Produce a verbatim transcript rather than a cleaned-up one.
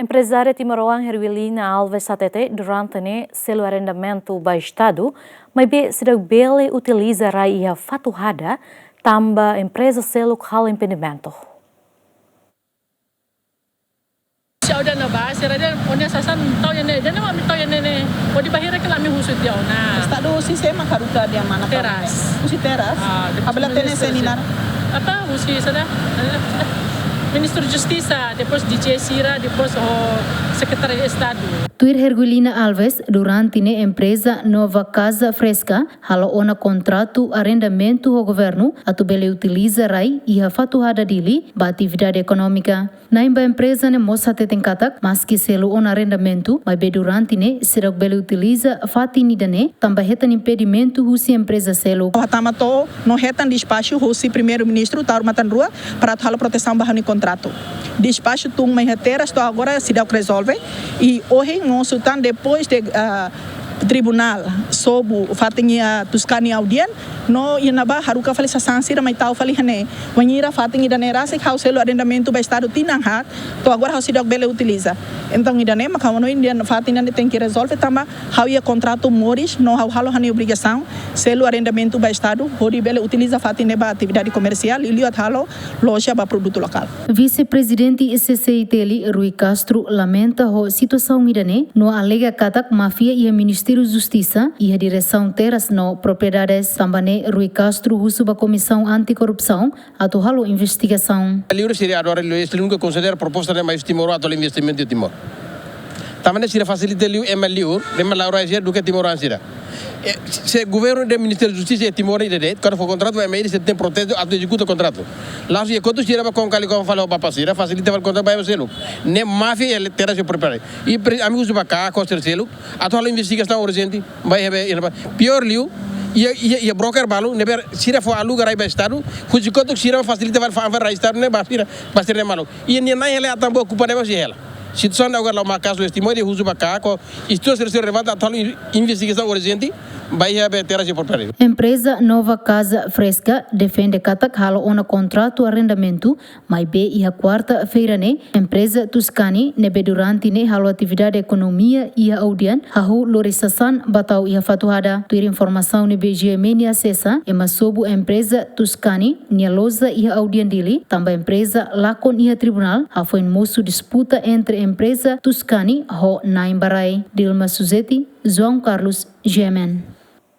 Emprezária timoroan Herwilina Alves hatete durante ne'e selu arrendamentu ba Estadu, maibé seidauk bele utiliza rai iha Fatuhada, tanba empreza seluk halo impedimentu. Se ha'u dehan ba, sira dehan, ó-nia sasán tau iha ne'e, dehan ami tau iha ne'e ne'e. Hodi bainhira ke la ami husu tiha ona. Estadu husi sé mak haruka dehan mana tau iha ne'e? Terras. Husi Terras? Ah, depois Apela tene ministru seninar. Apa, husi sada? Ministru Justisa, depois D J sira, depois ho Sekretáriu Estadu. Tuir Herwilina Alves, durante ne'e empreza Nova Casa Fresca halo ona kontratu arrendamentu ho governu atu bele utiliza rai iha Fatuhada, Dili, ba atividade ekonómika. Na'in ba empreza ne'e mós hateten katak, maski selu ona arrendamentu, maibé durante ne'e seidauk bele utiliza fatin ida-ne'e, tanba hetan impedimentu husi empreza seluk. Ha'u hatama to'o, no hetan despaxu husi Primeiru-Ministru Taur Matan Ruak para atu halo protesaun ba ha'u-nia kontratu. Despaxu tun mai iha Terras, to'o agora seidauk rezolve. I ohin mosu tan, depois de, ah, tribunál sobu fatin iha Tuscany audian, no iha ne'ebá haruka fali sasán sira mai tau fali iha ne'e. Wainhira fatin ida-ne'e rasik ha'u selu arrendamentu ba Estadu tinan haat, to'o agora ha'u seidauk bele utiliza. Entaun ida-ne'e mak ha'u hanoin dehan fatin ida-ne'e tenke rezolve tanba ha'u iha kontratu moris, no ha'u halo ha'u-nia obrigasaun selu arrendamentu ba Estadu, hodi bele utiliza fatin ne'e ba atividade komersiál, liuliu atu halo loja ba produtu lokál. Vise-Prezidente C C I T L, Rui Castro, lamenta ho situasaun ida-ne'e, no alega katak máfia iha Ministériu Justisa, iha diresaun Terras no Propriedades. Tanba ne'e, Rui Castro husu ba Komisaun Antikorrupsaun atu halo investigasaun. Liu sira agora liu, sira nunka konsidera proposta ne'e mai husi Timor atu halo investimentu iha Timor. Tanba ne'e sira fasilita liu ema liur, ema laran sira duké timoroan sira. E, se governu dehan Ministériu Justisa iha Timor ne'e de'it, kuandu fó kontratu ba ema ida, sira tenke proteje atu ezekuta kontratu. La'ós iha kotuk sira bá kon kali kon fali ho bapa sira, fasilita fali kontratu ba ema seluk. Ne'e máfia iha Terras no Propriedades. I pre-, ami husu ba KAK ho sira seluk atu halo investigasaun urjente, ba iha be, iha be. Piór liu, iha, iha, iha broker balu ne'ebé sira fó aluga rai ba Estadu, husi kotuk sira fasilita fali fa'an fali rai Estadu ne'e ba sira, ba sira-nia maluk. I nia na'in hela atan ba okupa ne'ebá sira hela. Situasaun agora la'o maka'as liu iha Timor, i husu ba KAK ho instituisaun relevante atu halo investigasaun urjente ba iha be Terras no Propriedades. Empreza Nova Casa Fresca defende katak halo ona kontratu arrendamentu, maibé iha kuarta-feira ne'e, empreza Tuscany ne'ebé durante ne'e halo atividade ekonomia iha audian, hahú lori sasán ba tau iha Fatuhada. Tuir informasaun ne'ebé GMN asesa, ema sobu empreza Tuscany nia loja iha audian Dili, tanba empreza lakon iha tribunál, hafoin mosu disputa entre empreza Tuscany ho na'in ba rai. Dilma Suzeti, João Carlos, G M N.